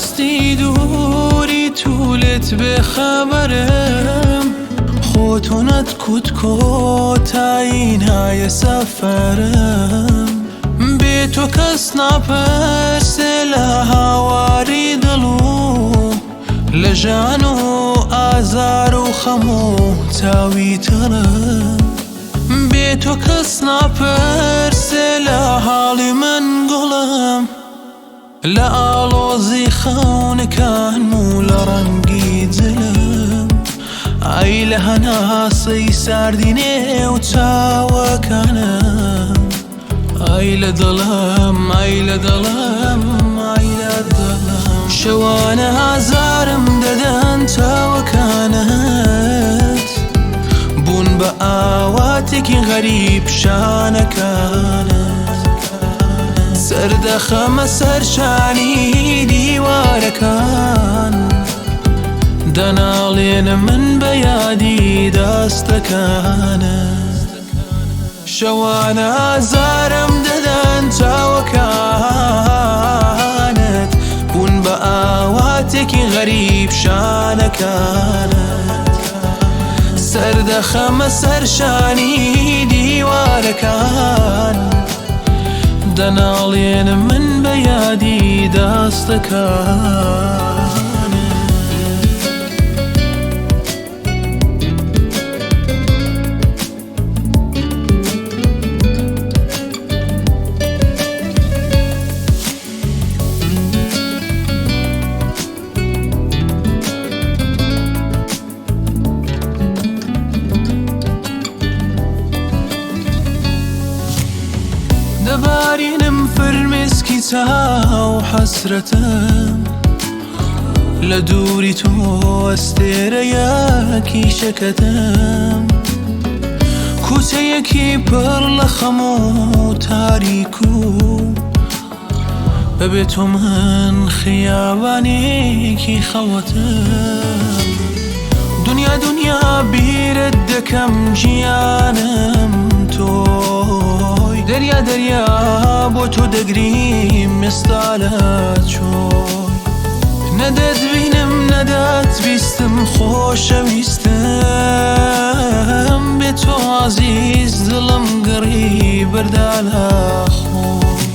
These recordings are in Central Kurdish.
دەستی دووری تو لێت بێخەبەرم، خۆ تۆ نەتکوت کۆتایی نایە سەفەرم. بێ تۆ کەس ناپرسێ لە هاواری دڵ و لە ژان و ئازار و خەم و چاوی تەڕم. بێ تۆ کەس ناپرسێ لە حاڵی من گوڵم، لە ئاڵۆزی خەونەکانم و لە ڕەنگی جلم. ئای لە هەناسەی ساردی نێو چاوەکانم، ئای لە دڵم، ئای لە دڵم، ئای لە دڵم. شەوانە ئازارم دەدەن چاوەکانت، بوون بە ئاواتێکی غەریب شانەکانت. سەردەخەمە سەر شانی دیوارەکان، دەناڵێنە من بە یادی دەستەکانت. شەوانە ئازارم دەدەن چاوەکانت، بوون بە ئاواتێکی غەریب شانەکانت. سەردەخەمە سەر شانی دیوارەکان، دەناڵێنە من بە یادی دەستەکانت. دەبارینم فرمێسکی چاو حەسرەتم، لە دووری تۆ ئەستێرەیەکی شەکەتم. کوچەیەکی پڕ لە خەم و تاریک و بەبێ تۆ من خیابانێکی خەڵوەتم. دنیا دنیا بیرت دەکەم ژیانم تۆی، دەریا دەریا بۆ تۆ دەگریم ئێستا لە چۆی. نەدەتبینم نەدەتبیستم خۆشەویستم، بێ تۆ عەزیز دڵم گڕی بەردا لە خۆی.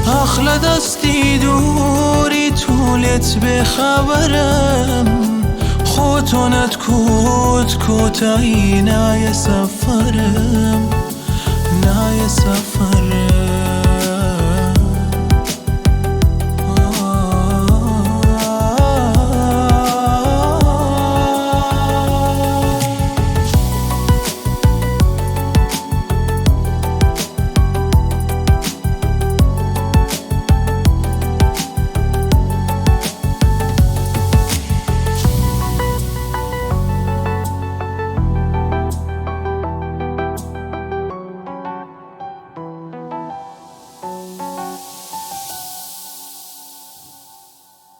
ئاخ لە دەستی دووری تو لێت بێخەبەرم، خۆ تۆ نەتکوت کۆتایی نایە سەفەرم، نایە سەفەرم.